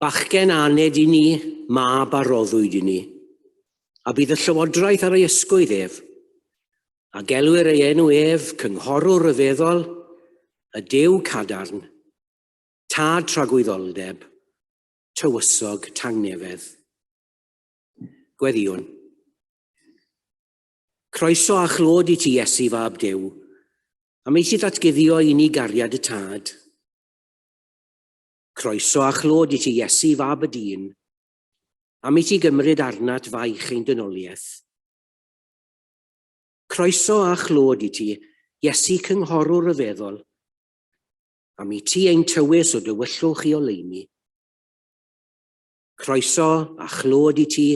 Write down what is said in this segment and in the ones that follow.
Bachgen aned i ni, mab a roddwyd i ni, a bydd y llywodraeth ar ei ysgwydd ef, a gelwir ei enw ef Cynghorwr Rhyfeddol, y Duw Cadarn, Tad Tragwyddoldeb, Tywysog Tangnefedd. Gweddïwn. Croeso a chlod i ti, Iesu fab Duw, am i ti ddatguddio i ni gariad y Tad. Croeso a chlod i ti Iesu fab y dyn, am i ti gymryd arnat faich ein dynoliaeth. Croeso a chlod i ti, Iesu cynghorwr ryfeddol, am i ti ein tywys o dywyllwch i oleuni. Croeso a chlod i ti,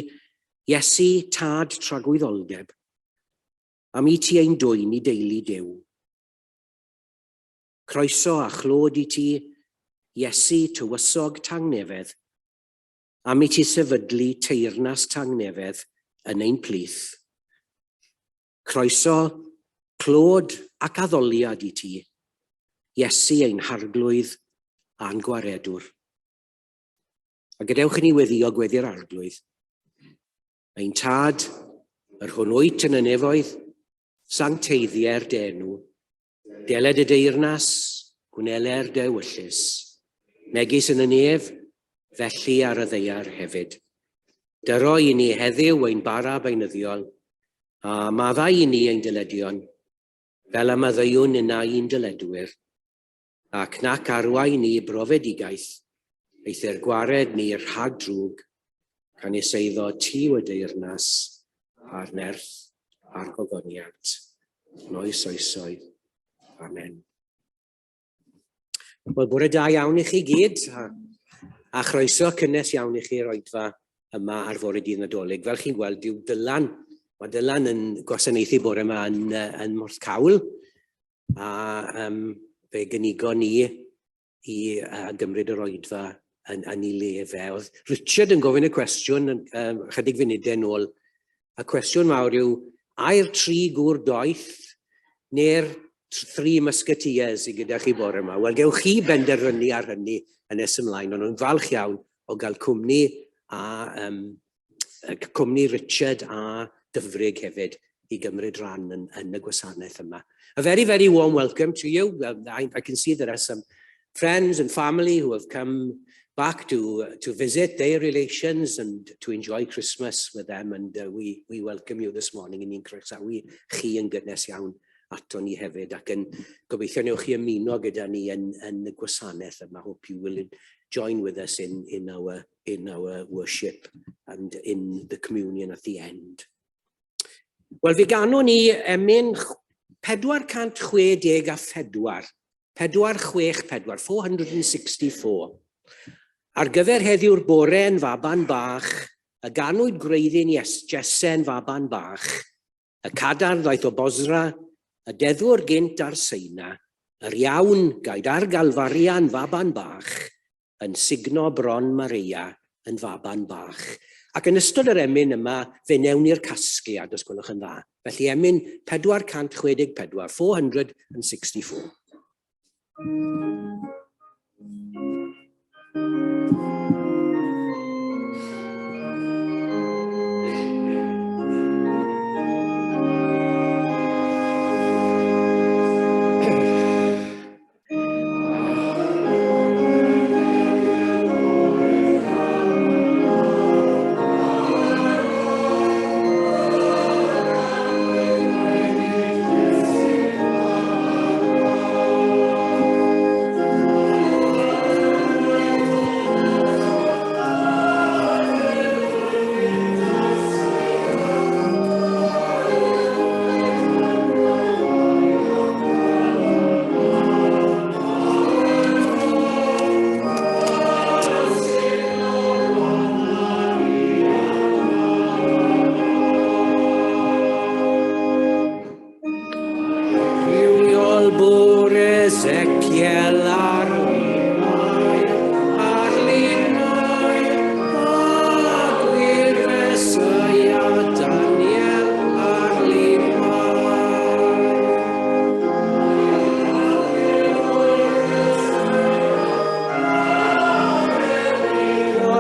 Iesu tad tragwyddoldeb, am i ti ein dwyn i deulu Duw. Croeso a chlod i ti, Iesu, Tywysog Tangnefedd, am i ti sefydlu teyrnas Tangnefedd yn ein plith. Croeso, clod ac addoliad i ti, Iesu ein Harglwydd a'n Gwaredwr. A gadewch i ni weddio gweddi'r Arglwydd. Ein Tad, yr hwn wyt yn y nefoedd, sancteiddier dy enw, Deled y deyrnas, gwneler dy ewyllys, megis yn y nef, felly ar y ddaear hefyd. Dyro i ni heddiw ein bara beunyddiol, a maddau i ni ein dyledion, fel y maddeuwn ninnau i'n dyledwyr, ac nac arwain ni brofedigaeth, eithr gwared ni rhag drwg, canys eiddo ti yw y deyrnas, a'r nerth, a'r gogoniant, yn oes oesoedd. Amen. Wel, bore da iawn i chi gyd, a, a chroeso cynnes iawn i chi'r oedfa yma ar fore dydd Nadolig. Fel chi'n gweld, dyw Dylan, mae Dylan yn gwasanaethu bore yma yn, yn Morthcawl, a um, fe gynigon ni i gymryd yr oedfa yn, yn ei le fe. Oedd Richard yn gofyn y cwestiwn um, chydig funudau nôl. Y cwestiwn mawr yw, ai'r tri gŵr doeth neu'r three musketeers sydd gyda chi bore yma? Wel, gewch chi benderfynu ar hynny yn nes ymlaen, ond nhw'n falch iawn o gael cwmni a um, cwmni Richard a Dyfrig hefyd i gymryd rhan yn, yn y gwasanaeth yma. A very, very warm welcome to you. I, I can see there are some friends and family who have come back to, to visit their relations and to enjoy Christmas with them and uh, we, we welcome you this morning yn ni'n croesawu chi yn gynnes iawn ato ni hefyd ac yn gobeithio newch chi ymuno gyda ni yn, yn y gwasanaeth yma. Hope you will join with us in, in our in our worship and in the communion at the end. Wel, fe ganwn ni emyn 464, 464, 464. Ar gyfer heddiw'r bore yn faban bach, y ganwyd gwreiddyn Jese'n faban bach, y cadarn ddaeth o Bosra, y deddfwr gynt ar Seina, yr iawn gaed ar Galfaria'n faban bach, yn sugno bron Mareia yn faban bach. Ac yn ystod yr emyn yma, fe newn ni'r casgliad, os gwelwch yn dda. Felly emyn 464, 464.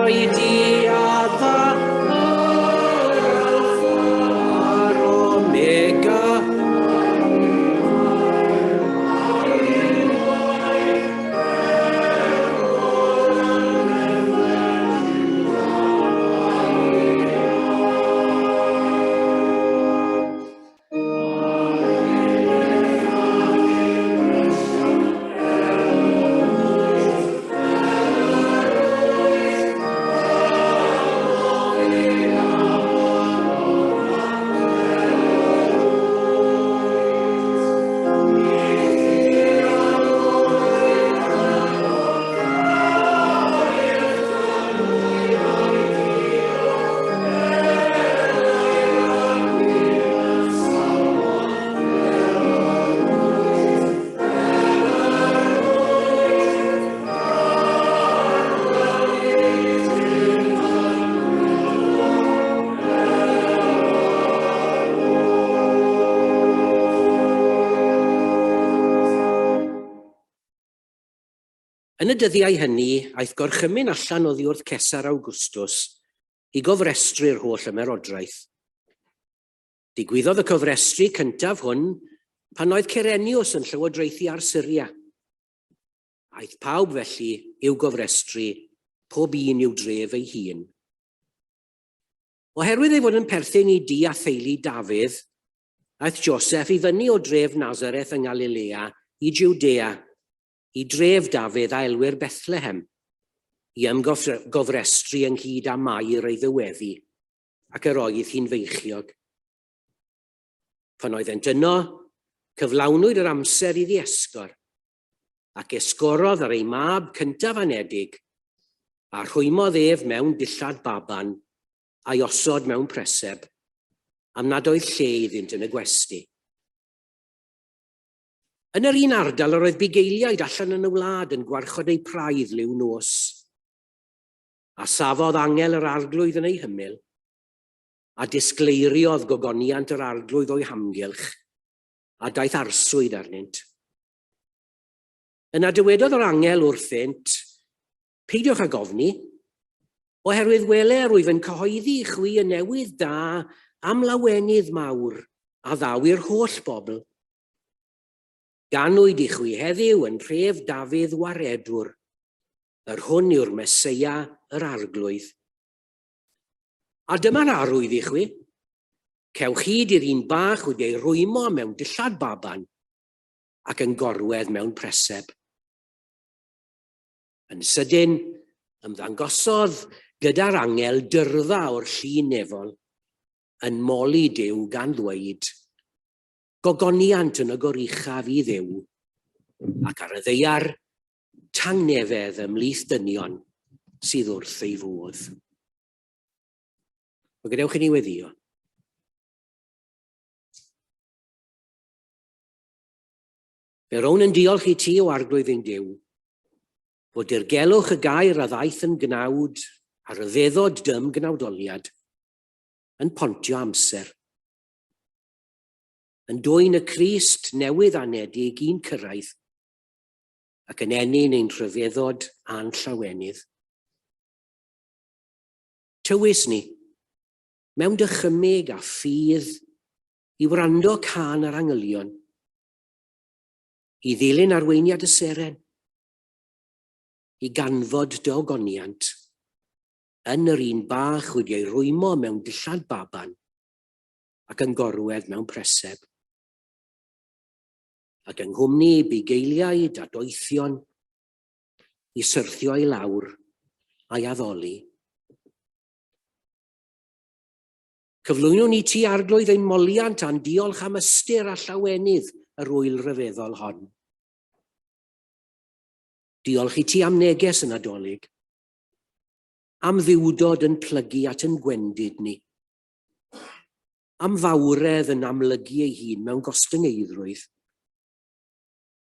Oedi Adda, yr Alffa a'r Omega. Yn y dyddiau hynny, aeth gorchymyn allan oddi wrth Cesar Augustus i gofrestru'r holl ymerodraeth. Digwyddodd y cofrestru cyntaf hwn pan oedd Cyrenius yn llywodraethu ar Syria. Aeth pawb felly i'w gofrestru, pob un i'w dref ei hun. Oherwydd ei fod yn perthyn i du a theulu Dafydd, aeth Joseph i fyny o dref Nazareth yng Ngalilea i Jwdea, i dref Dafydd a elwir Bethlehem, i ymgofrestru ynghyd â Mair ei ddyweddi, ac yr oedd hi'n feichiog. Pan oeddent yno, cyflawnwyd yr amser iddi esgor, ac esgorodd ar ei mab cyntaf anedig, a rhwymodd ef mewn dillad baban, a'i osod mewn preseb, am nad oedd lle iddynt yn y gwesty. Yn yr un ardal yr oedd bugeiliaid allan yn y wlad yn gwarchod eu praidd liw nos. A safodd angel yr Arglwydd yn eu hymyl, a disgleiriodd gogoniant yr Arglwydd o'u hamgylch, a daeth arswyd arnynt. Yna dywedodd yr angel wrthynt, Peidiwch ag ofni, oherwydd wele rwyf yn cyhoeddi i chwi y newydd da am lawenydd mawr a ddaw i'r holl bobl. Ganwyd i chwi heddiw yn nhref Dafydd Waredwr, yr hwn yw'r Meseia yr Arglwydd. A dyma'r arwydd i chwi, cewch hyd i'r un bach wedi ei rwymo mewn dillad baban ac yn gorwedd mewn preseb. Yn sydyn, ymddangosodd gyda'r angel dyrfa o'r llu nefol, yn moli Duw gan ddweud, Gogoniant yn y goruchaf i Dduw, ac ar y ddaear tangnefedd ymhlith dynion sydd wrth ei fodd. Wel, gadewch i ni weddio. Fe rown yn diolch i ti, o Arglwydd ein Duw, fod dirgelwch y gair a ddaeth yn gnawd a rhyfeddod dym gnawdoliad yn pontio amser, yn dwyn y Crist newydd anedig i'n cyrraedd, ac yn ennyn ein rhyfeddod a'n llawenydd. Tywys ni, mewn dychymyg a ffydd, i wrando cân yr angylion, i ddilyn arweiniad y seren, i ganfod dy ogoniant, yn yr un bach wedi ei rwymo mewn dillad baban ac yn gorwedd mewn preseb. Ac yng nghwmni bugeiliaid a doethion, i syrthio i lawr a'i addoli. Cyflwynwn i ti, Arglwydd, ein moliant a'n diolch am ystyr a llawenydd yr ŵyl ryfeddol hon. Diolch i ti am neges y Nadolig, am dduwdod yn plygu at yn gwendid ni, am fawredd yn amlygu ei hun mewn gostyngeiddrwydd,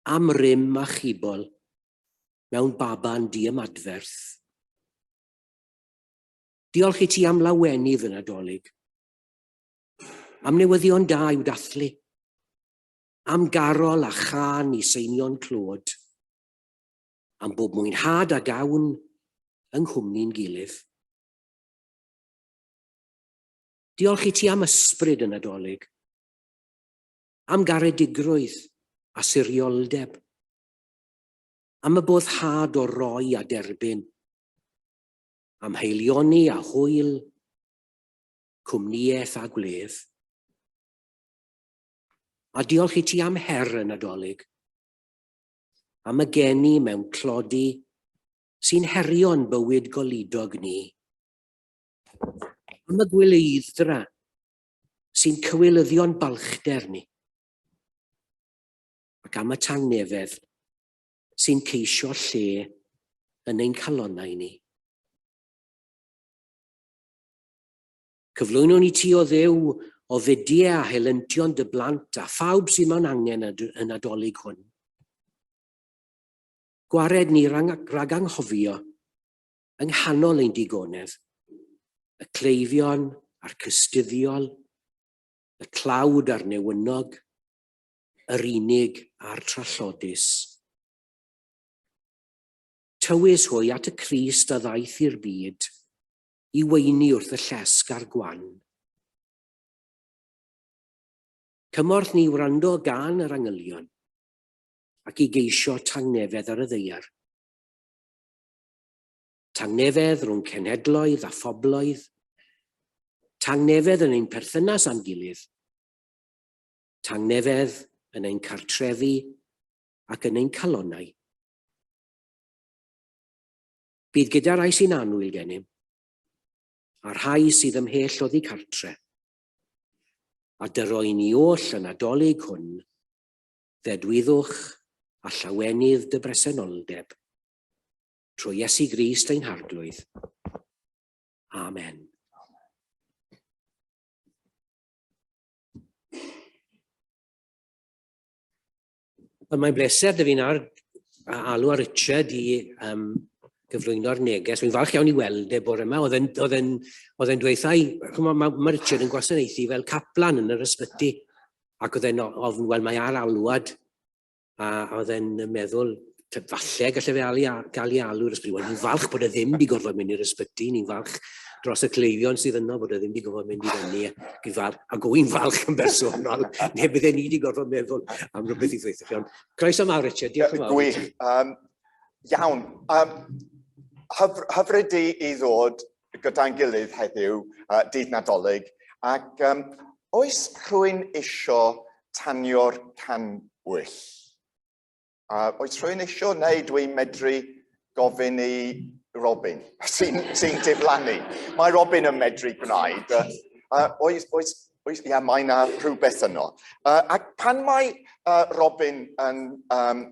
am rym a chibol mewn baban diymadferth. Diolch i ti am lawenydd y Nadolig, am newyddion da i'w dathlu, am garol a chân i seinio'n clod, am bob mwynhad a gawn yng nghwmni'n gilydd. Diolch i ti am ysbryd y Nadolig, am garedigrwydd a sirioldeb, am y boddhad o roi a derbyn, am haelioni a hwyl, cwmnïaeth a gwledd. A diolch i ti am her y Nadolig, am y geni mewn tlodi sy'n herio'n bywyd goludog ni. Am y gwyleidd-dra sy'n cywilyddio'n balchder ni. Ac am y tangnefedd sy'n ceisio lle yn ein calonnau ni. Cyflwynwn i ti, o Dduw, ofidie a helyntion dy blant a phawb sydd mewn angen y Nadolig hwn. Gwared ni rhag anghofio yng nghanol ein digonedd, y cleifion a'r cystuddiol, y tlawd a'r newynog, yr unig a'r trallodus. Tywys hwy at y Crist a ddaeth i'r byd i weini wrth y llesg a'r gwan. Cymorth ni wrando gan yr angylion ac i geisio tangnefedd ar y ddaear. Tangnefedd rhwng cenhedloedd a phobloedd. Tangnefedd yn ein perthynas â'n gilydd. Tangnefedd yn ein cartrefi ac yn ein calonnau. Bydd gyda rai sy'n annwyl gennym, a rhai sydd ymhell oddi cartre. A dyro i ni oll y Nadolig hwn, ddedwyddwch a llawenydd dy bresenoldeb. Trwy Iesu Grist ein Harglwydd. Amen. Wel, mae'n bleser dy fi nawr a alw ar Richard i gyflwyno'r neges. Wy'n falch iawn i weld e bore yma. Oedd e'n, oedd e'n, oedd e'n dweud, mae, ma, ma Richard yn gwasanaethu fel caplan yn yr ysbyty. Ac oedd e'n ofn, wel, mae ar alwad A oedd e'n meddwl, falle gallai fe alu, gael ei alw i'r ysbyty. Wel, ni'n falch bod e ddim wedi gorfod mynd i'r ysbyty, ni'n falch dros y cleifion sydd yno bod e ddim wedi gorfod mynd i fyny. Ac i'n falch, ac wy'n falch yn bersonol, neu bydde ni wedi gorfod meddwl am rhywbeth i ddweud chi. Ond croeso mawr, Richard, diolch yn fawr. Gwych. Iawn. Hyfryd i ddod gyda'n gilydd heddiw, dydd Nadolig, ac oes rhywun isio tanio'r canwyll? Oes rhywun isio, neu dwi'n medru gofyn i Robin, sy'n sy diflannu. Mae Robin yn medru gwneud. Oes, oes, oes, ia, mae yna rhywbeth yno. Ac pan mae Robin yn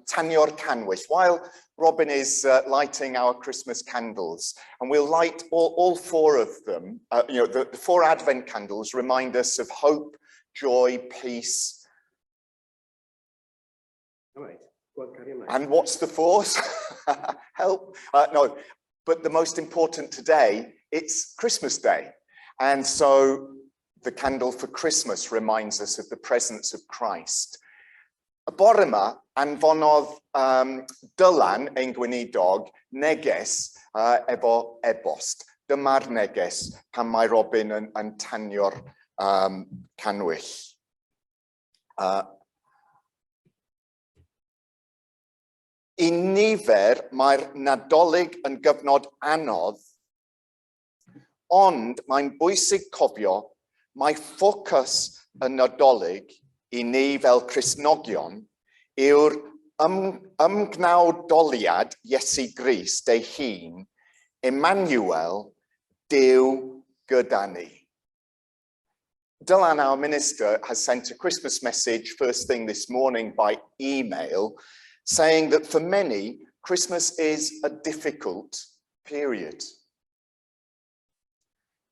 tanio'r canwyll, while Robin is lighting our Christmas candles, and we'll light all four of them. The four Advent candles remind us of hope, joy, peace. All right. Go on, carry on. And what's the fourth? Help. No, but the most important today, it's Christmas Day. And so the candle for Christmas reminds us of the presence of Christ. Y bore yma, anfonodd Dylan, ein gweinidog, neges efo e-bost. Dyma'r neges pan mae Robin yn tanio'r cannwyll. I nifer, mae'r Nadolig yn gyfnod anodd, ond mae'n bwysig cofio mae ffocws y Nadolig i ni fel Cristnogion yw'r ymgnawdoliad Iesu Grist ei hun, Emmanuel, Duw gyda ni. Dylan, our minister, has sent a Christmas message first thing this morning by email, saying that for many, Christmas is a difficult period.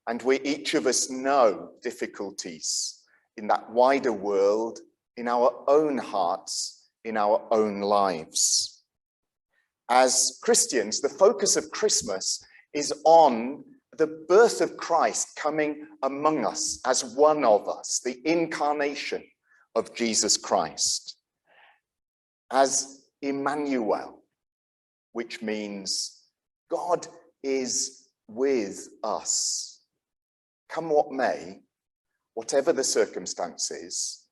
And we each of us know difficulties in that wider world, in our own hearts, in our own lives. As Christians, the focus of Christmas is on the birth of Christ coming among us as one of us, the incarnation of Jesus Christ, as Emmanuel, which means God is with us. Come what may, whatever the circumstances,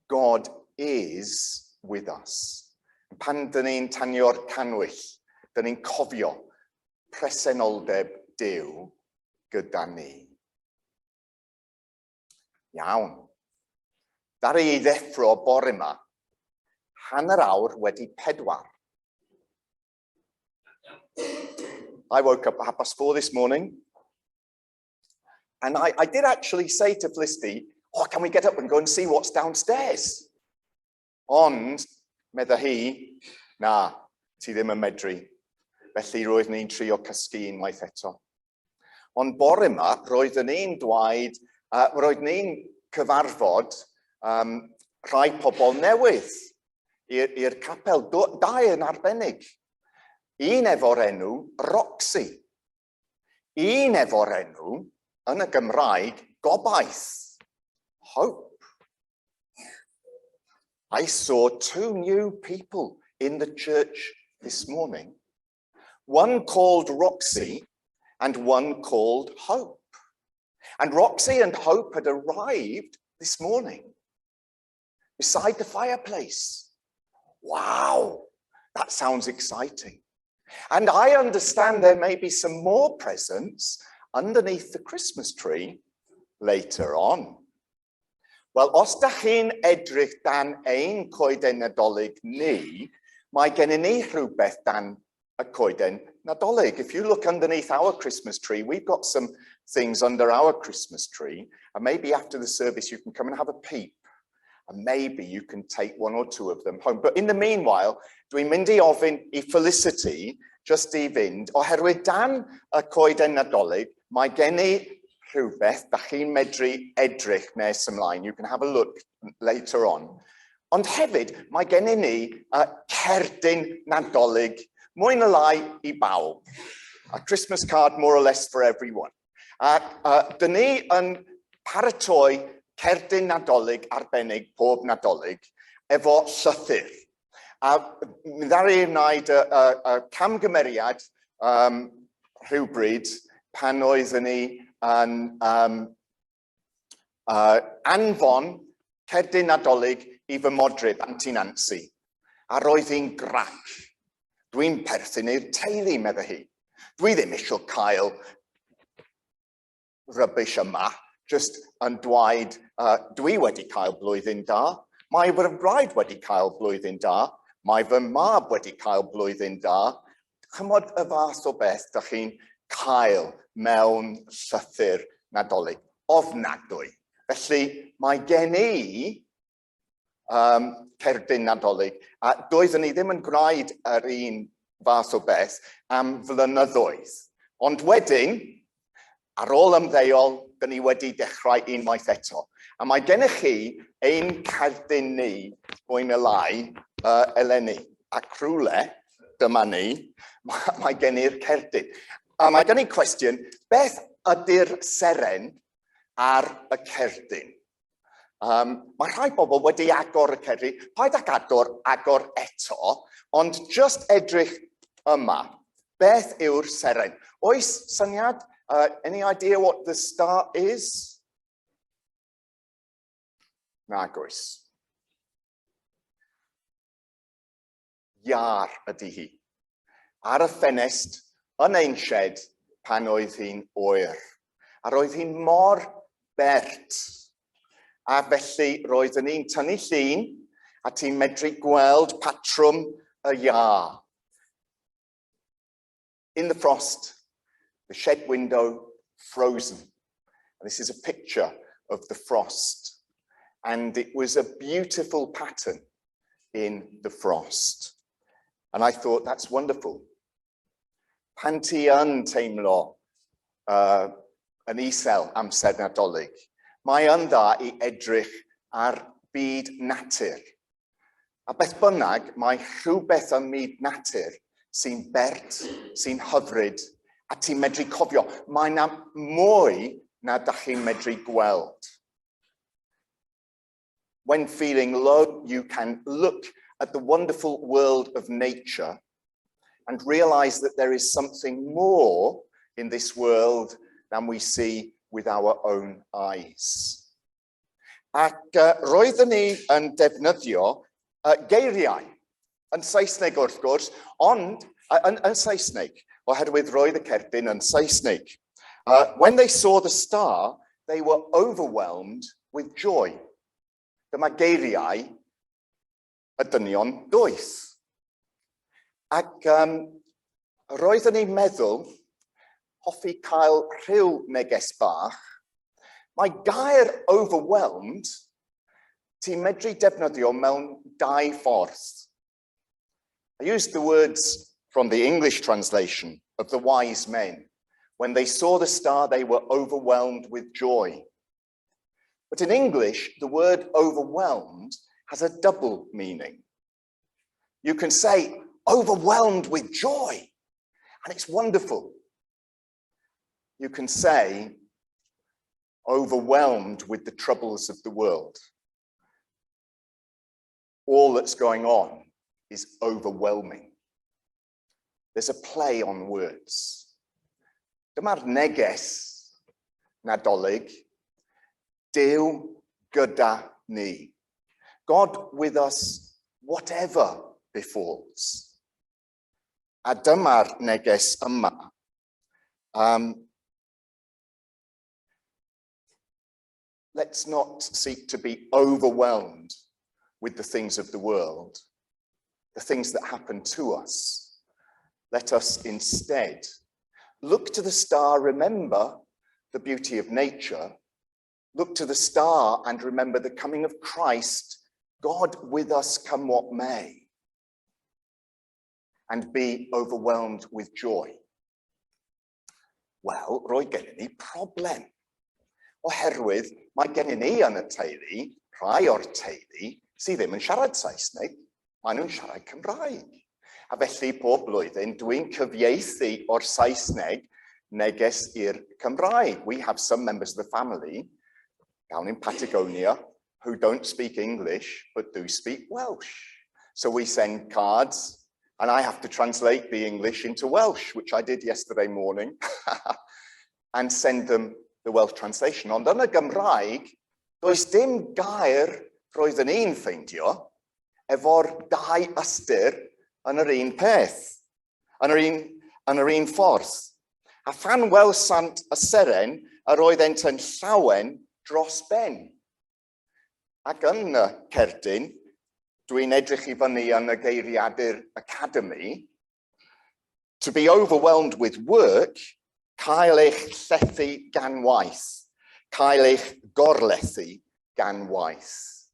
God is with us. Pan dyn ni'n tanio'r canwyll, dyn ni'n cofio presenoldeb Duw gyda ni. Iawn. Ddaru i ddeffro bore yma, 4:30. I woke up at 4:30 this morning and I did actually say to Felicity, "Oh, can we get up and go and see what's downstairs?" Ond, medda hi, "Na, ti ddim yn medru." Felly roedd ni'n trio cysgu unwaith eto. Ond bore yma, roeddwn ni'n dweud, roedd ni'n cyfarfod rhai pobl newydd i'r capel, dau yn arbennig. Un efo'r enw Roxy. Un efo'r enw, yn y Gymraeg, Gobaith. Hope. I saw two new people in the church this morning. One called Roxy and one called Hope. And Roxy and Hope had arrived this morning beside the fireplace. Wow, that sounds exciting. And I understand there may be some more presents underneath the Christmas tree later on. Wel, os da chi'n edrych dan ein coeden Nadolig ni, mae gennym ni rhywbeth dan y coeden Nadolig. If you look underneath our Christmas tree, we've got some things under our Christmas tree. And maybe after the service, you can come and have a peep. And maybe you can take one or two of them home. But in the meanwhile, dwi'n mynd i ofyn i Felicity just i fynd, oherwydd dan y coeden Nadolig, mae gen i rhywbeth da chi'n medru edrych nes ymlaen. You can have a look later on. Ond hefyd, mae gennym ni cerdyn Nadolig mwy na lai i bawb. A Christmas card more or less for everyone. A dyn ni yn paratoi cerdyn Nadolig arbennig pob Nadolig efo llythyr. A mi ddaru i wneud y camgymeriad rhywbryd pan oeddwn ni yn anfon cerdyn Nadolig i fy modryb, Auntie Nancy. A roedd hi'n grac. "Dwi'n perthyn i'r teulu," medda hi. "Dwi ddim eisiau cael rubbish yma, just yn dweud, dwi wedi cael blwyddyn da, mae fy wraig wedi cael blwyddyn da, mae fy mab wedi cael blwyddyn da." Chymod y fath o beth da chi'n cael mewn llythyr Nadolig. Ofnadwy. Felly mae gen i cerdyn Nadolig, a doeddwn ni ddim yn gwneud yr un fath o beth am flynyddoedd. Ond wedyn, ar ôl ymddeol, dyn ni wedi dechrau unwaith eto. A mae gennych chi ein cerdyn ni, mwy na lai, eleni. Ac rhywle, dyma ni, mae gen i'r cerdyn. A mae gen i cwestiwn, beth ydy'r seren ar y cerdyn? Mae rhai bobl wedi agor y cerdyn, paid ag agor eto, ond just edrych yma. Beth yw'r seren? Oes syniad? Any idea what the star is? Nag oes. Iâr ydy hi. Ar y ffenest yn ein shed pan oedd hi'n oer. A roedd hi'n mor bert. A felly roeddwn ni'n tynnu llun a ti'n medru gweld patrwm y iâ. In the frost, the shed window frozen. And this is a picture of the frost. And it was a beautiful pattern in the frost. And I thought, "That's wonderful." Pan ti yn teimlo yn isel amser Nadolig, mae yn dda i edrych ar byd natur. A beth bynnag, mae rhywbeth ym myd natur sy'n bert, sy'n hyfryd, a ti'n medru cofio. Mae yna mwy na da chi'n medru gweld. When feeling low, you can look at the wonderful world of nature and realize that there is something more in this world than we see with our own eyes. Ac roeddwn ni yn defnyddio geiriau, yn Saesneg wrth gwrs, ond yn Saesneg, oherwydd roedd y cerdyn yn Saesneg. When they saw the star, they were overwhelmed with joy. Dyma geiriau y dynion doeth. Ac roeddwn i'n meddwl, hoffi cael rhyw neges bach. Mae gair "overwhelmed" ti'n medru defnyddio mewn dau ffordd. I used the words from the English translation of the wise men. When they saw the star, they were overwhelmed with joy. But in English, the word "overwhelmed" has a double meaning. You can say "overwhelmed with joy", and it's wonderful. You can say "overwhelmed with the troubles of the world". All that's going on is overwhelming. There's a play on words. Dyma'r neges Nadolig. Duw gyda ni. God with us, whatever befalls. A dyma'r neges yma. Let's not seek to be overwhelmed with the things of the world, the things that happen to us. Let us instead look to the star, remember the beauty of nature, look to the star and remember the coming of Christ, God with us, come what may, and be overwhelmed with joy. Wel, roedd gennym ni problem. Oherwydd mae gennym ni yn y teulu, rhai o'r teulu sydd ddim yn siarad Saesneg, maen nhw'n siarad Cymraeg. A felly pob blwyddyn dwi'n cyfieithu o'r Saesneg neges i'r Cymraeg. We have some members of the family down in Patagonia who don't speak English but do speak Welsh. So we send cards and I have to translate the English into Welsh, which I did yesterday morning, and send them the Welsh translation. Ond yn y Gymraeg, does dim gair roeddwn i'n ffeindio efo'r dau ystyr yn yr un peth, yn yr un ffordd. A phan welsant y seren, yr oeddent yn llawen dros ben. Ac yn y cerdyn, dwi'n edrych i fyny yn y geiriadur Academy, to be overwhelmed with work, cael eich llethu gan waith, cael eich gorlethu gan waith.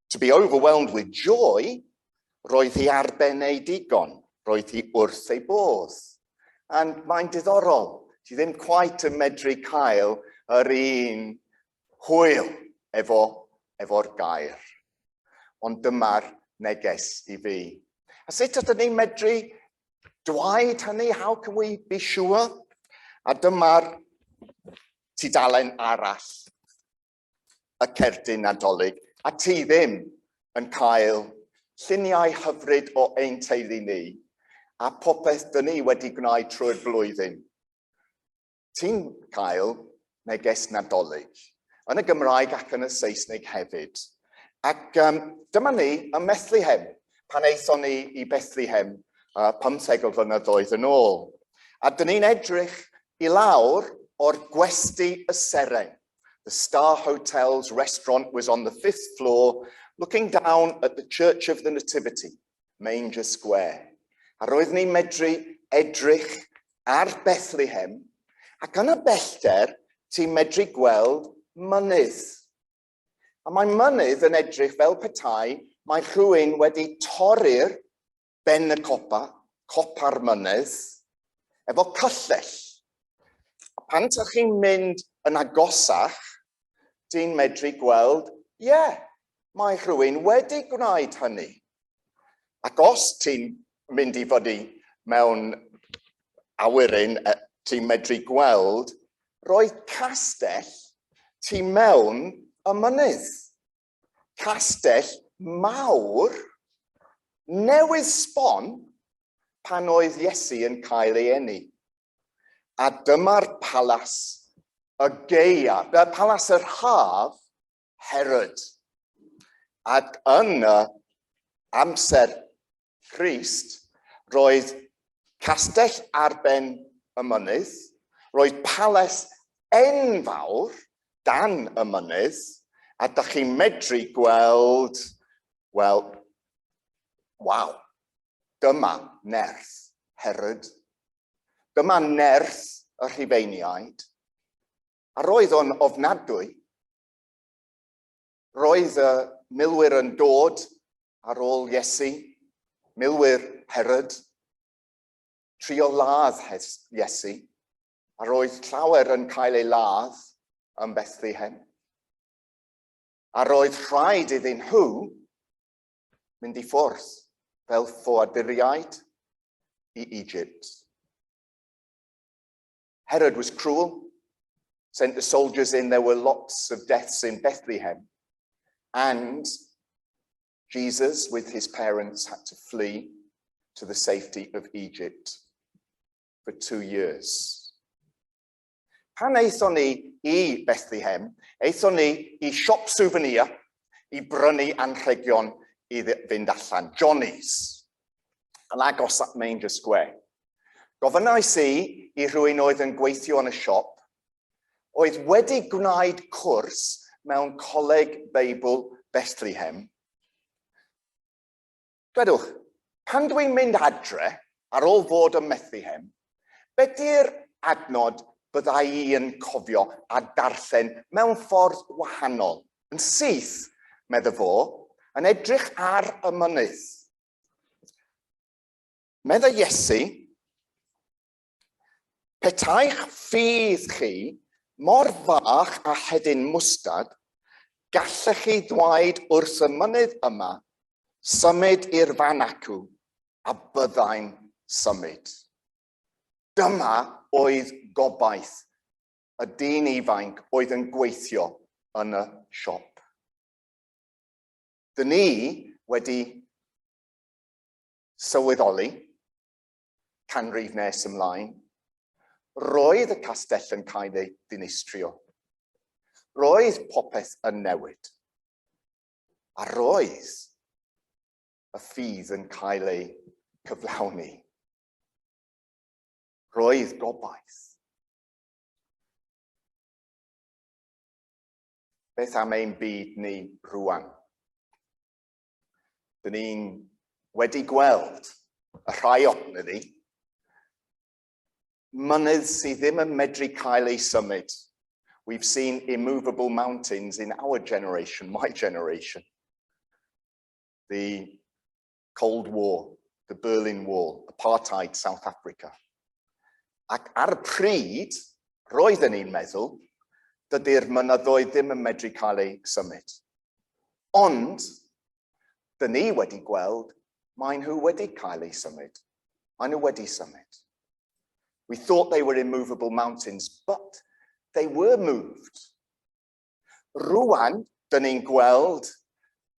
To be overwhelmed with joy, roedd hi ar ben ei digon, roedd hi wrth ei bodd. And mae'n diddorol, ti ddim quite yn medru cael yr un hwyl efo'r gair. Ond dyma'r neges i fi. A sut ydyn ni'n medru dweud hynny? How can we be sure? A dyma'r tudalen arall, y cerdyn Nadolig. A ti ddim yn cael lluniau hyfryd o ein teulu ni a popeth dyn ni wedi gwneud trwy'r blwyddyn. Ti'n cael neges Nadolig yn y Gymraeg ac yn y Saesneg hefyd. Ac dyma ni ym Methlehem, pan aethon ni i Bethlehem 15 o flynyddoedd yn ôl. A dyn ni'n edrych i lawr o'r gwesty y Seren. The Star Hotel's restaurant was on the fifth floor, looking down at the Church of the Nativity, Manger Square. A roedd ni'n medru edrych ar Bethlehem, ac yn y bellter ti'n medru gweld mynydd. A mae mynydd yn edrych fel petai mae rhywun wedi torri'r ben y copa, copa'r mynydd, efo cyllell. A pan ydych chi'n mynd yn agosach, ti'n medru gweld, ie, yeah, mae rhywun wedi gwneud hynny. Ac os ti'n mynd i fyny mewn awyren, ti'n medru gweld, roedd castell tu mewn y mynydd. Castell mawr newydd sbon pan oedd Iesu yn cael ei eni. A dyma'r palas y gaeaf, y palas yr haf, Herod. Ac yn y amser Crist, roedd castell ar ben y mynydd, roedd palas enfawr dan y mynydd, a da chi'n medru gweld, wel, waw, dyma nerth Herod. Dyma nerth y Rhufeiniaid. A roedd o'n ofnadwy. Roedd y milwyr yn dod ar ôl Iesu, milwyr Herod, trio ladd Iesu, a roedd llawer yn cael ei ladd yn Bethlehem. A roedd rhaid iddyn nhw mynd i ffwrdd fel ffoaduriaid i Egypt. Herod was cruel, sent the soldiers in. There were lots of deaths in Bethlehem. And Jesus, with his parents, had to flee to the safety of Egypt for 2 years. Pan aethon ni i Bethlehem, aethon ni i siop souvenir i brynu anrhegion i fynd allan, Johnny's, yn agos at Manger Square. Gofynnais i i rhywun oedd yn gweithio yn y siop, oedd wedi gwneud cwrs mewn Coleg Beibl Bethlehem. "Dwedwch, pan dwi'n mynd adre ar ôl fod ym Methlehem, be di'r adnod byddai i yn cofio a darllen mewn ffordd wahanol?" "Yn syth," medde fo, yn edrych ar y mynydd. Medde Iesu, "Petai'ch ffydd chi mor fach a hedyn mwstad, gallech chi ddweud wrth y mynydd yma, 'Symud i'r fan acw,' a byddai'n symud." Dyma oedd gobaith y dyn ifanc oedd yn gweithio yn y siop. Dyn ni wedi sylweddoli, canrif nes ymlaen, roedd y castell yn cael ei dinistrio. Roedd popeth yn newid. A roedd y ffydd yn cael ei cyflawni. Roedd gobaith. Beth am ein byd ni rwan? Dyn ni'n wedi gweld y rhai ohono ni, mynydd sydd ddim yn medru cael ei symud. We've seen immovable mountains in our generation, my generation. The Cold War, the Berlin Wall, apartheid South Africa. Ac ar y pryd, roedden ni'n meddwl, dydy'r mynyddoedd ddim yn medru cael ei symud. Ond, dyn ni wedi gweld, maen nhw wedi cael ei symud. Maen nhw wedi symud. We thought they were immovable mountains, but they were moved. Rwan, dyn ni'n gweld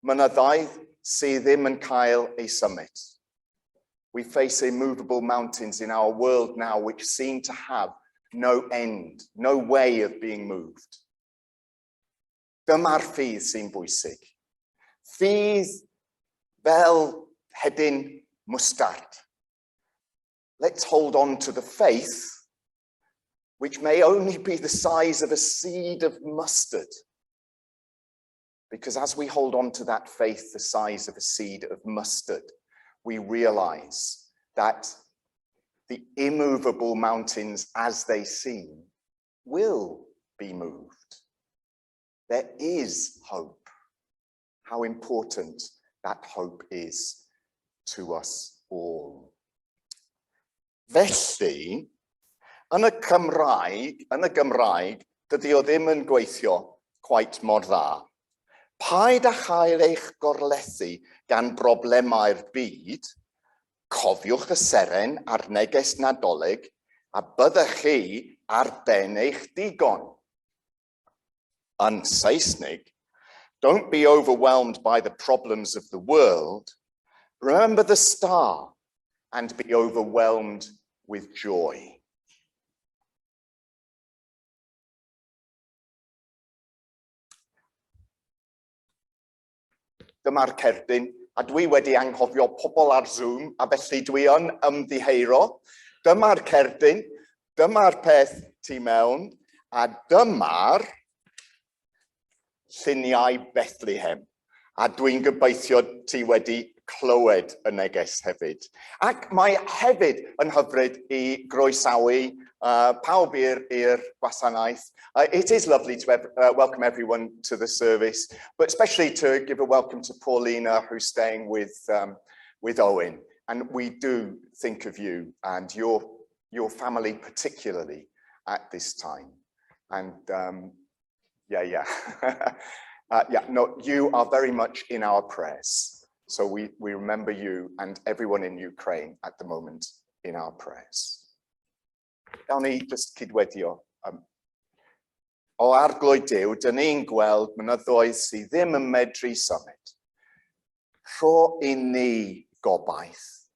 mynyddoedd sydd ddim yn cael ei symud. We face immovable mountains in our world now which seem to have no end, no way of being moved. Dyma'r ffydd sy'n bwysig. Ffydd fel hedyn mwstard. Let's hold on to the faith which may only be the size of a seed of mustard. Because as we hold on to that faith the size of a seed of mustard, we realize that the immovable mountains as they seem will be moved. There is hope. How important that hope is to us all. Felly, yn y Gymraeg, dydy o ddim yn gweithio quite mor dda. "Paid â chael eich gorlethu gan broblemau'r byd, cofiwch y seren a'r neges Nadolig a byddech chi ar ben eich digon." Yn Saesneg, "Don't be overwhelmed by the problems of the world. Remember the star and be overwhelmed with joy." Dyma'r cerdyn, a dwi wedi anghofio pobl ar Zoom, a felly dwi yn ymddiheuro. Dyma'r cerdyn, dyma'r peth tu mewn, a dyma'r lluniau Bethlehem. A dwi'n gobeithio ti wedi clywed y neges hefyd. Ac mae hefyd yn hyfryd i groesawu pawb i'r gwasanaeth. It is lovely to welcome everyone to the service, but especially to give a welcome to Paulina, who's staying with Owen. And we do think of you and your family particularly at this time. And yeah, no, you are very much in our prayers. So we remember you and everyone in Ukraine at the moment in our prayers. Gawn ni just cydweddio. O Arglwydd Duw, dyn ni'n gweld mynyddoedd sydd ddim yn medru symud. Rho i ni gobaith.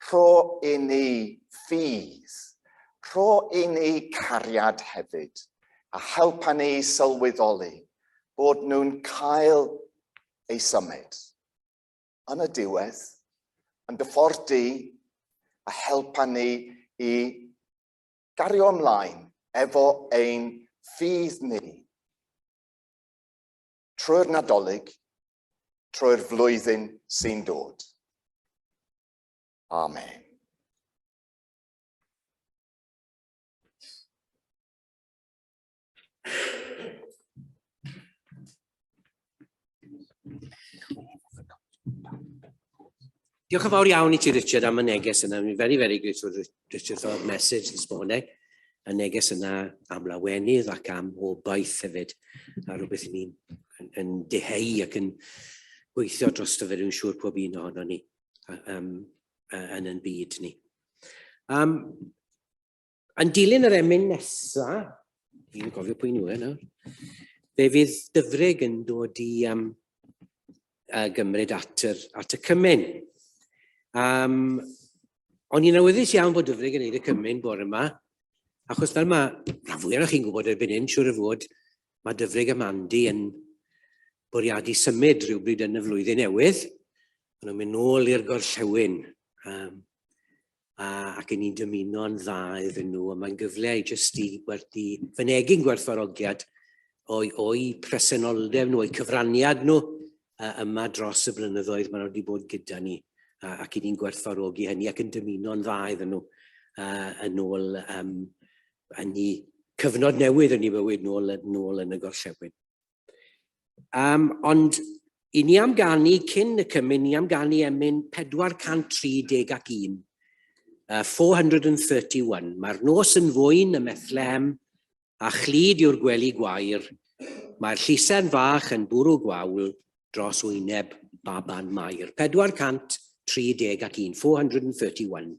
Rho i ni ffydd. Rho i ni cariad hefyd. A helpa ni sylweddoli bod nhw'n cael eu symud. Yn y diwedd, yn dy ffordd di, a helpa ni i gario ymlaen efo ein ffydd ni trwy'r Nadolig, trwy'r flwyddyn sy'n dod. Amen. Diolch yn fawr iawn i ti, Richard, am y neges yna. I'm very, very grateful, Richard, for that message this morning. Y neges yna am lawenydd ac am obaith hefyd, a rhywbeth i ni'n yn, yn diheu ac yn gweithio drosto fe, rwy'n siŵr pob un ohono ni yn yn byd ni. Yn dilyn yr emyn nesa, fi'n gofio pwy nhw e nawr, fe fydd Dyfrig yn dod i gymryd at y cymun. O'n i'n awyddus iawn bod Dyfrig yn gwneud y cymun bore yma, achos fel mae rhan fwyaf o'ch chi'n gwybod erbyn hyn, siŵr o fod, mae Dyfrig a Mandy yn bwriadu symud rhywbryd yn y flwyddyn newydd. Maen nhw'n mynd nôl i'r gorllewin. Ac yn ni'n dymuno'n dda iddyn nhw, a mae'n gyfle i jyst i werthu fynegi'n gwerthfawrogiad o'i presenoldeb nhw, o'i cyfraniad nhw yma dros y blynyddoedd maen nhw wedi bod gyda ni, ac i ni'n gwerthfawrogi hynny ac yn dymuno'n dda iddyn nhw yn ôl yn eu cyfnod newydd yn eu bywyd nôl yn y gorllewin. Ond i ni am ganu cyn y cymun, ni am ganu emyn 431, 431. Mae'r nos yn fwyn ym Methlehem, a chlyd yw'r gwely gwair. Mae'r llusen fach yn bwrw gwawl dros wyneb baban Mair. 431, 431.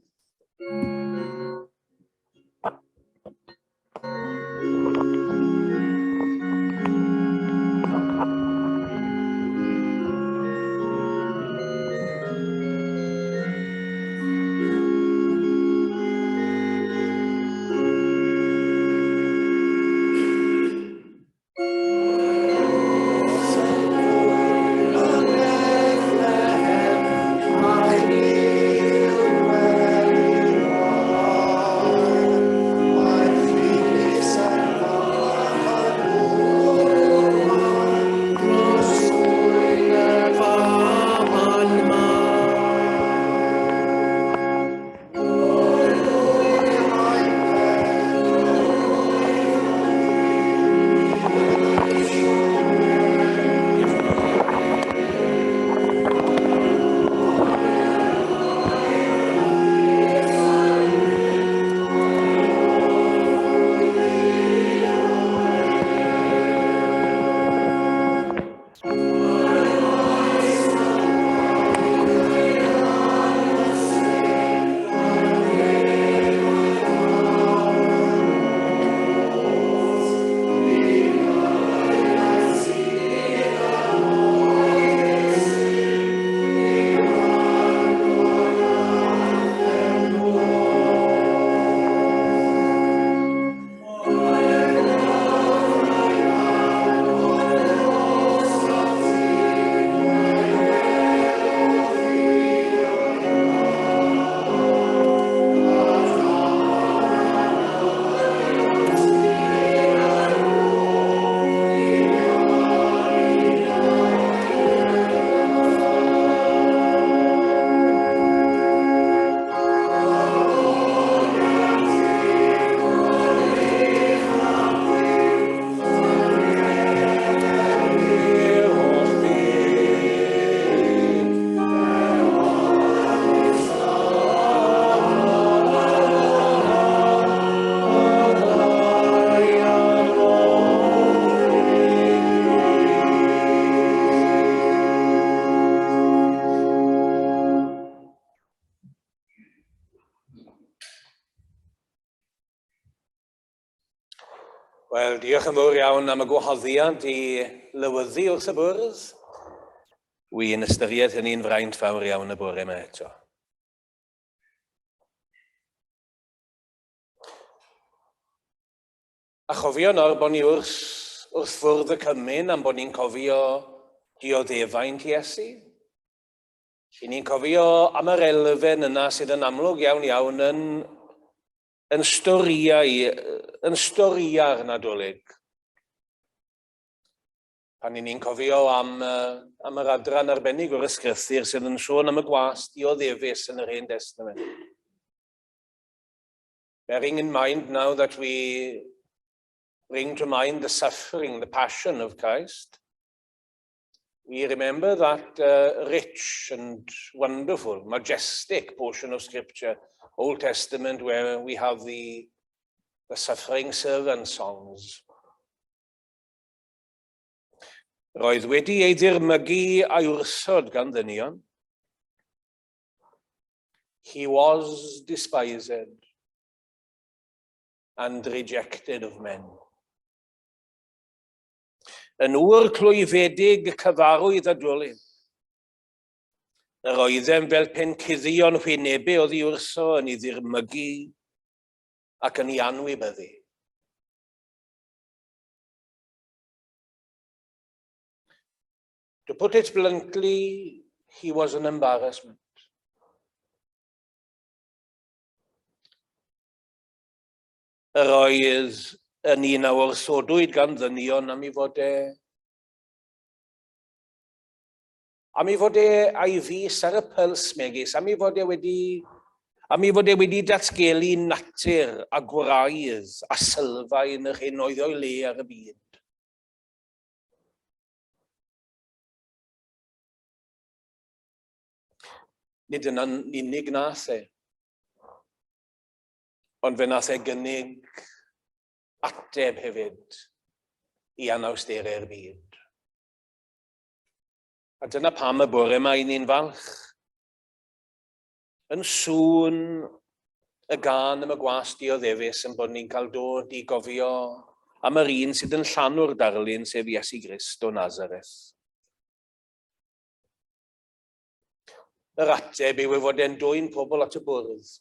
Wel, diolch yn fawr iawn am y gwahoddiad i lywyddu wrth y bwrdd. Wy'n ystyried hynny'n fraint fawr iawn y bore yma eto. A chofio nawr bod ni wrth, wrth fwrdd y cymun am bod ni'n cofio dioddefaint Iesu. I ni'n cofio am yr elfen yna sydd yn amlwg iawn iawn yn yn storïau, yn storïau'r Nadolig. Pan ni'n ni'n cofio am, am yr adran arbennig o'r ysgrythur sydd yn sôn am y gwas dioddefus yn yr Hen Testament. Bearing in mind now that we bring to mind the suffering, the passion of Christ, we remember that uh, rich and wonderful, majestic portion of Scripture, Old Testament, where we have the, the suffering servant songs. Roedd wedi ei ddirmygu a'i wrthod gan ddynion. He was despised and rejected of men. Yn ŵr clwyfedig cyfarwydd a dwlyn. Yr oeddem fel pen cuddio'n hwynebau oddi wrtho yn ei ddirmygu ac yn ei anwybyddu. To put it bluntly, he was an embarrassment. Yr oedd yn un a wrthodwyd gan ddynion am ei fod e am ei fod e a'i fys ar y pyls megis, am ei fod e wedi am ei fod e wedi datgelu natur a gwraidd a sylfaen yr hyn oedd o'i le ar y byd. Nid yna'n unig nath e. Ond fe nath e gynnig ateb hefyd i anawsterau'r byd. A dyna pam y bore yma i ni'n falch. Yn sŵn y gân am y gwas dioddefus yn bod ni'n cael dod i gofio am yr un sydd yn llanw'r darlun, sef Iesu Grist o Nazareth. Yr ateb yw ei fod e'n dwyn pobl at y bwrdd.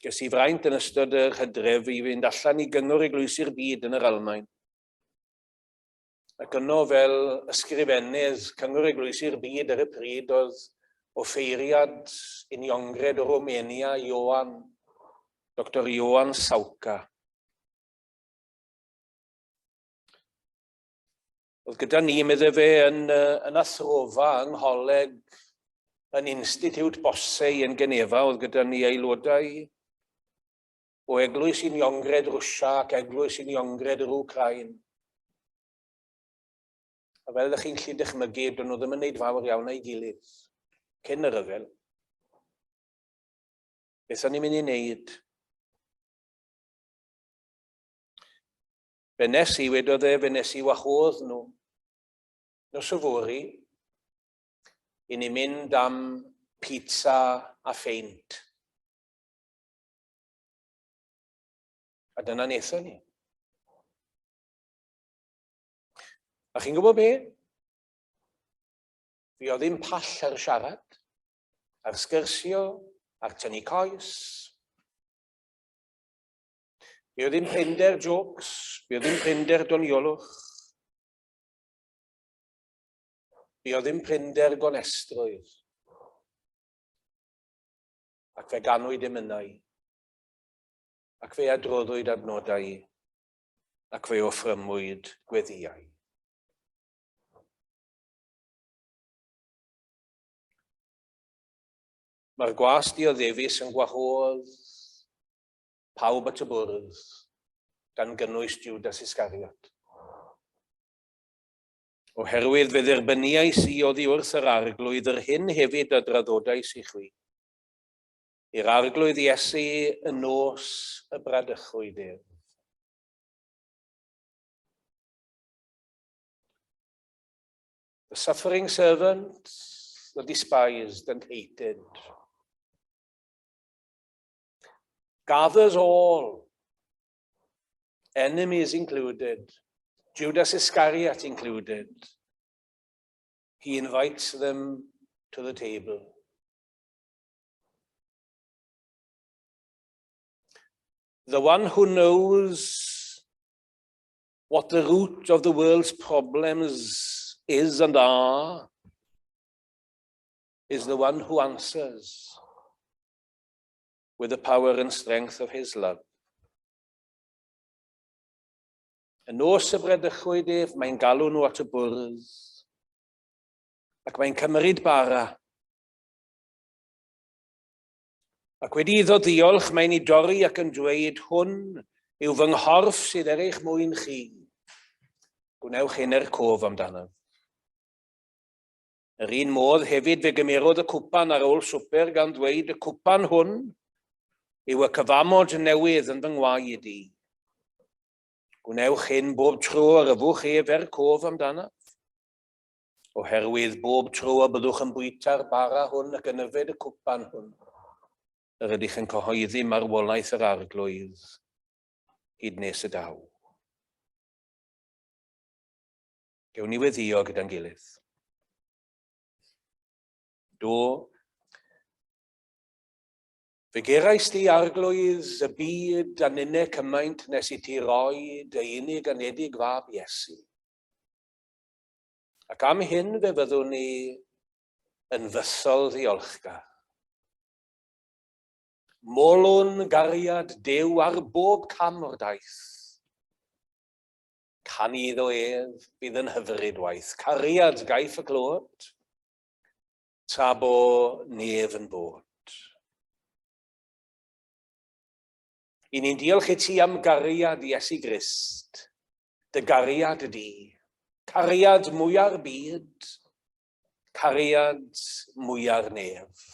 Ges i fraint yn ystod yr hydref i fynd allan i Gyngor Eglwysi'r Byd yn yr Almaen. Ac yno fel ysgrifennydd Cyngor Eglwysi'r Byd ar y pryd oedd offeiriad uniongred o Romania, Ioan, Dr Ioan Sauca. Oedd gyda ni, medde fe, yn, yn athrofa yng ngholeg yn Institut Bossey yn Genefa, oedd gyda ni aelodau o Eglwys Uniongred Rwsia ac Eglwys Uniongred yr Wcrain. A fel ydych chi'n gallu dychmygu, dyn nhw ddim yn gwneud fawr iawn a'i gilydd cyn y rhyfel. Beth o'n i'n mynd i wneud? Fe wnes i, wedodd e, fe wnes i wahodd nhw nos yfory i ni mynd am pizza a pheint. A dyna wnaethon ni. A chi'n gwybod be? Fi oedd ddim pall ar siarad, ar sgyrsio, ar tynnu coes. Fe oedd ddim prinder jokes, fe oedd ddim prinder doniolwch. Fe oedd ddim prinder gonestrwydd. Ac fe ganwyd emynau. Ac fe adroddwyd adnodau. Ac fe offrymwyd gweddïau. Mae'r gwas dioddefus yn gwahodd pawb at y bwrdd, gan gynnwys Judas Iscariot. Oherwydd fe dderbyniais i oddi wrth yr Arglwydd yr hyn hefyd a draddodais i chwi. I'r Arglwydd Iesu y nos y bradychwyd ef. The suffering servant, the despised and hated. Gathers all. Enemies included, Judas Iscariot included. He invites them to the table. The one who knows what the root of the world's problems is and are is the one who answers with the power and strength of his love. Y nos y bredychwyd ef, mae'n galw nhw at y bwrdd, ac mae'n cymryd bara. Ac wedi iddo ddiolch, mae'n ei dorri ac yn dweud, hwn yw fy nghorff sydd er eich mwyn chi. Gwnewch hyn er cof amdano. Yr un modd hefyd fe gymerodd y cwpan ar ôl swper gan ddweud y cwpan hwn yw y cyfamod newydd yn fy ngwaed i. Gwnewch hyn bob tro yr yfwch ef er cof amdanaf. Oherwydd bob tro y byddwch yn bwyta'r bara hwn ac yn yfed y cwpan hwn, yr ydych yn cyhoeddi marwolaeth yr arglwydd hyd nes y daw. Gewn ni weddio gyda'n gilydd. Do, fe gerais di arglwydd y byd a ninne cymaint nes i ti roi dy unig anedig fab Iesu. Ac am hyn fe fyddwn ni yn fythol ddiolchgar. Molwn gariad Duw ar bob cam o'r daith. Canu iddo ef fydd yn hyfryd waith. Cariad gaiff y clod, tra bo nef yn bod. I ni'n diolch i ti am gariad Iesu Grist, dy gariad di, cariad mwyar byd, cariad mwyar nef.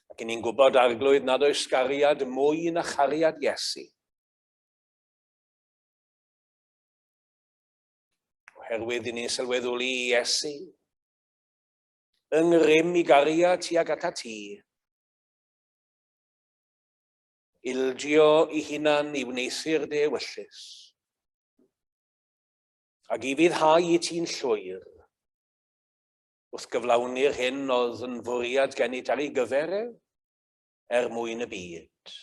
Ac i ni'n gwybod, Arglwydd, nad oes gariad mwy na chariad Iesu. Oherwydd i ni'n sylweddoli i Iesu, yng ngrym i gariad tuag atat ti, ildio i hunan i wneuthur dy ewyllys, ac i fuddhau i ti'n llwyr, wrth gyflawni'r hyn oedd yn fwriad gennyt ar ei gyfer ef, er mwyn y byd.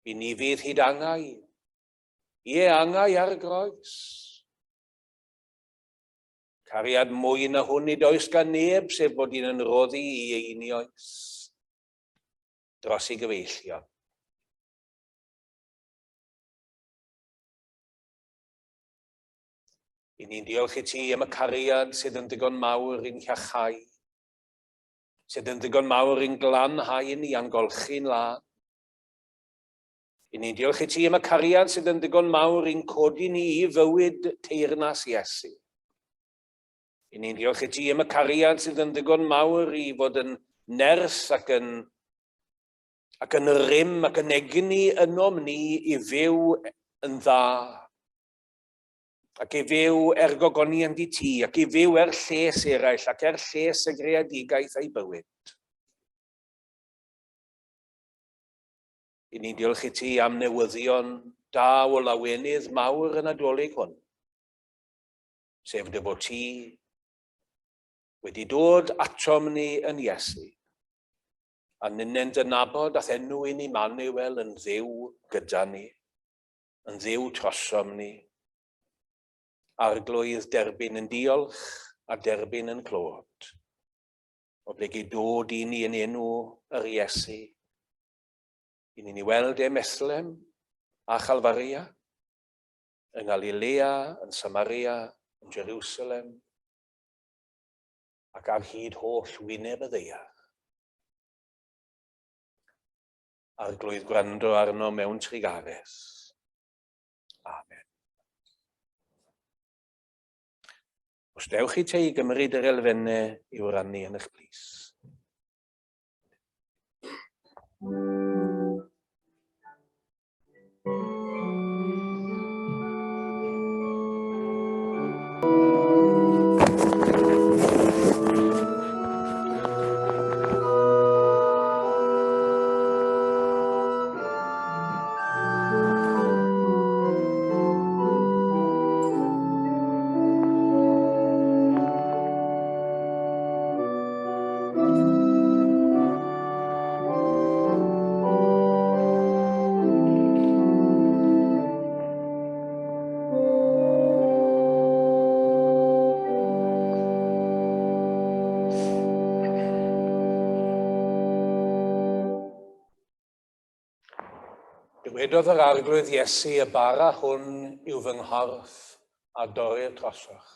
I ni fydd hyd angau, ie angau ar y groes. Cariad mwy na hwn nid oes gan neb, sef bod un yn rhoddi i einioes dros ei gyfeillion. I ni'n diolch i ti am y cariad sydd yn ddigon mawr i'n hiachau, sydd yn ddigon mawr i'n glanhau ni a'n golchi'n lân. I ni'n diolch i ti am y cariad sydd yn ddigon mawr i'n codi ni i fywyd teyrnas Iesu. I ni'n diolch i ti am y cariad sydd yn ddigon mawr i fod yn nerth ac yn ac yn rym ac yn egni ynom ni i fyw yn dda ac i fyw er gogoniant i ti, ac i fyw er lles eraill, ac er lles y greadigaeth a'i bywyd. I ni'n diolch i ti am newyddion da o lawenydd mawr y Nadolig hwn, sef dy fod ti wedi dod atom ni yn Iesu, a ninnau'n dy nabod a'th enw i'n Immanuel yn Dduw gyda ni. Yn Dduw trosom ni. Arglwydd derbyn yn diolch a derbyn yn clod. Oblegid dod i ni yn enw yr Iesu. I ni'n ei weld e Methlem a Chalfaria, yng Ngalilea, yn Samaria, yn Jerusalem, ac ar hyd holl wyneb y ddaear. Arglwydd gwrando arno mewn trugaredd. Amen. Os dewch chi te i gymryd yr elfennau i'w rannu yn eich plith. Dywedodd yr Arglwydd Iesu, y bara hwn yw fy nghorff a dorrir trosoch.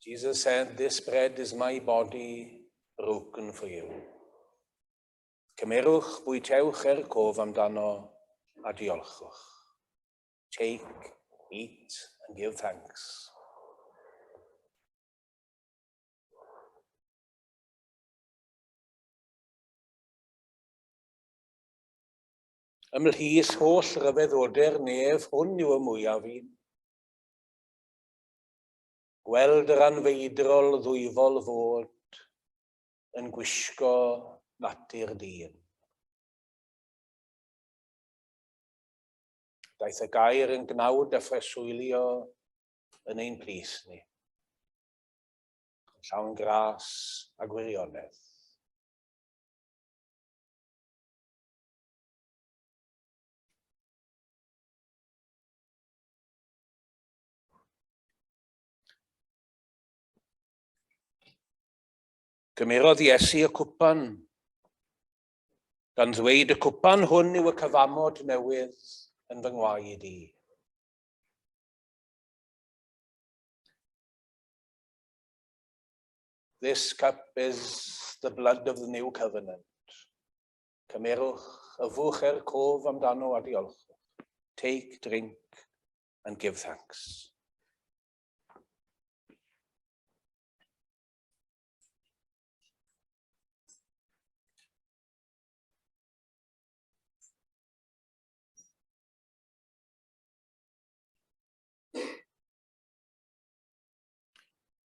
Jesus said, this bread is my body broken for you. Cymerwch, bwytewch er cof amdano a diolchwch. Take, eat and give thanks. Ymhlith holl ryfeddodau'r nef, hwn yw y mwyaf un. Gweld yr anfeidrol ddwyfol fod yn gwisgo natur dyn. Daeth y gair yn gnawd a phreswylio yn ein plith ni. Yn llawn gras a gwirionedd. Cymerodd Iesu y cwpan, gan ddweud y cwpan hwn yw y cyfamod newydd yn fy ngwaed i. This cup is the blood of the new covenant. Cymerwch, yfwch er cof amdano a diolchwch. Take, drink and give thanks.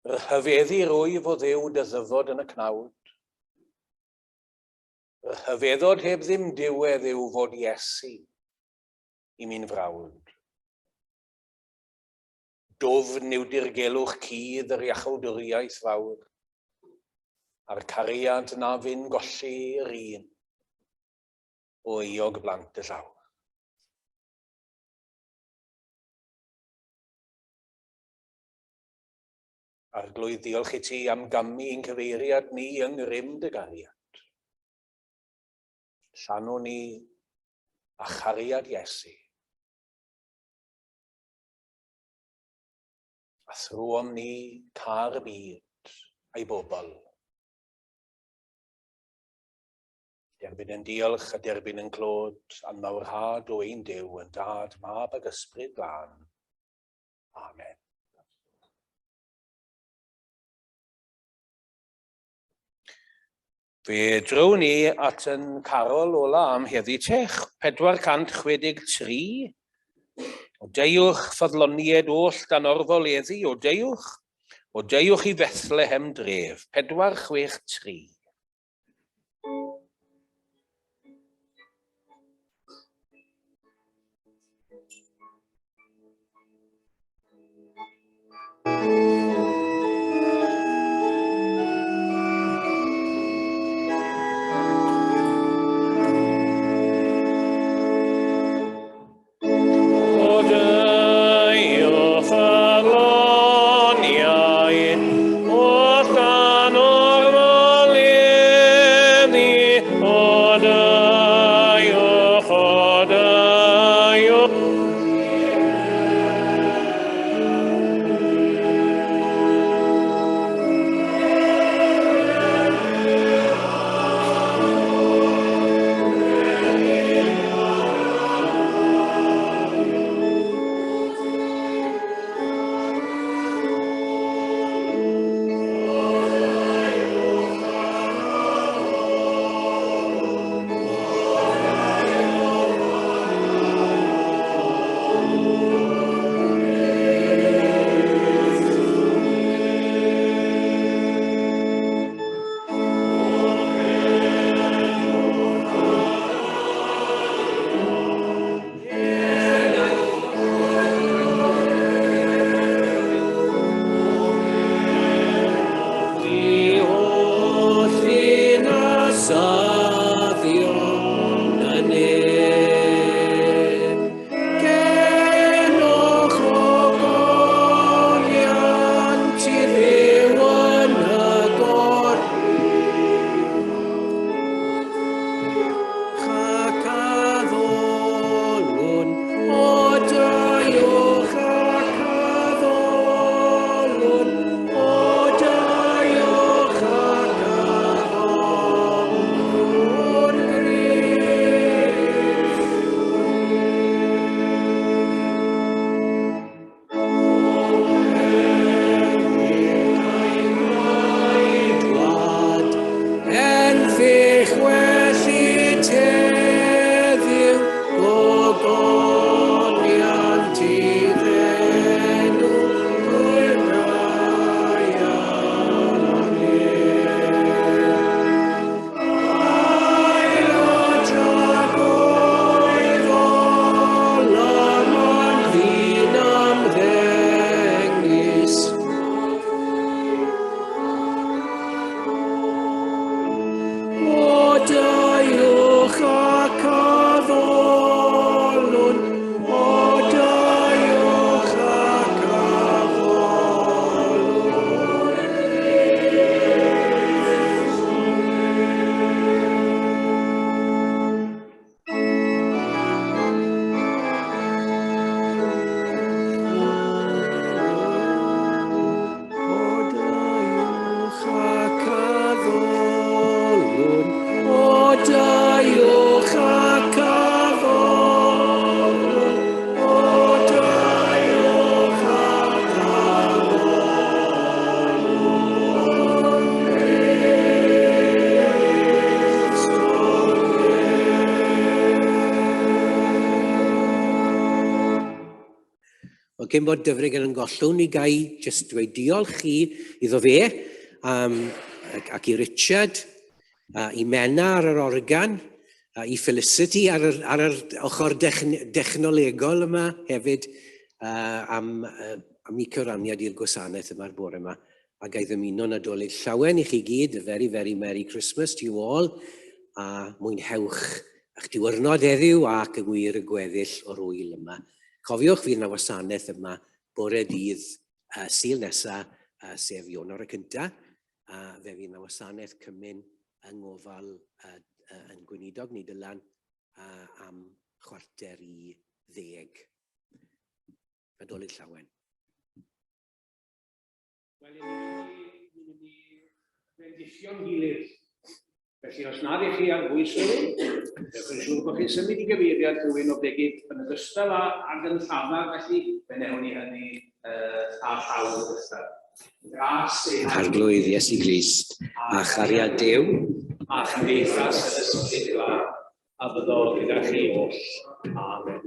Rhyfeddu rwyf o Dduw dy ddyfod yn y cnawd. Rhyfeddod heb ddim diwedd yw fod Iesu i mi'n frawd. Dwfn yw dirgelwch cudd yr iachawdwriaeth fawr, a'r cariad na fyn golli yr un o euog blant y llawr. Arglwydd, diolch i ti am gamu i'n cyfeiriad ni yng ngrym dy gariad. Llanw ni a chariad Iesu. A thrwom ni car y byd a'i bobl. Derbyn yn diolch a derbyn yn clod a'n mawrhad o ein Duw yn Dad, Mab ag Ysbryd Glân. Amen. Fe drown ni at yn carol ola am heddi tech, 463. O deuwch, ffyddlonied oll dan orfoleddu, o deuwch, o deuwch i Fethlehem dref, 463. O deuwch ac addolwn, o deuwch ac addolwn. O daiwch ac addolwn, o daiwch ac addolwn, o daiwch ac addolwn. Wel, cyn bod Dyfrig yn gollwng, ni gai jyst dweud diolch i iddo fe, um, ac, ac i Richard, i Menna ar yr organ, a i Felicity ar yr, ar yr ochr dechn dechnolegol yma hefyd, uh, am, uh, am i cyfraniad i'r gwasanaeth yma'r bore yma. A gai ddymuno Nadolig llawen i chi gyd, a very, very Merry Christmas to you all, a mwynhewch eich diwrnod heddiw ac y gwir y gweddill o'r ŵyl yma. Cofiwch, fydd yna wasanaeth yma bore dydd uh, Sul nesa, uh, sef Ionawr y cynta, a fe fydd yna wasanaeth cymun yng ngofal uh, uh, yn gweinidog ni Dylan uh, am 9:45. Nadolig llawen. Wel, ni'n mynd i fendithio'n gilydd. Felly, os nad ych chi ar bwys rhywun, dewch yn siŵr bod chi'n symud i gyfeiriad rhywun o blegid yn ogystal â ag yn llafar, felly fe wnewn ni hynny uh, â llaw yn ogystal. Gras ein Arglwydd Iesu Grist, a chariad Duw, a chymdeithas yr Ysbryd Glân, a fyddo gyda chi oll. Amen.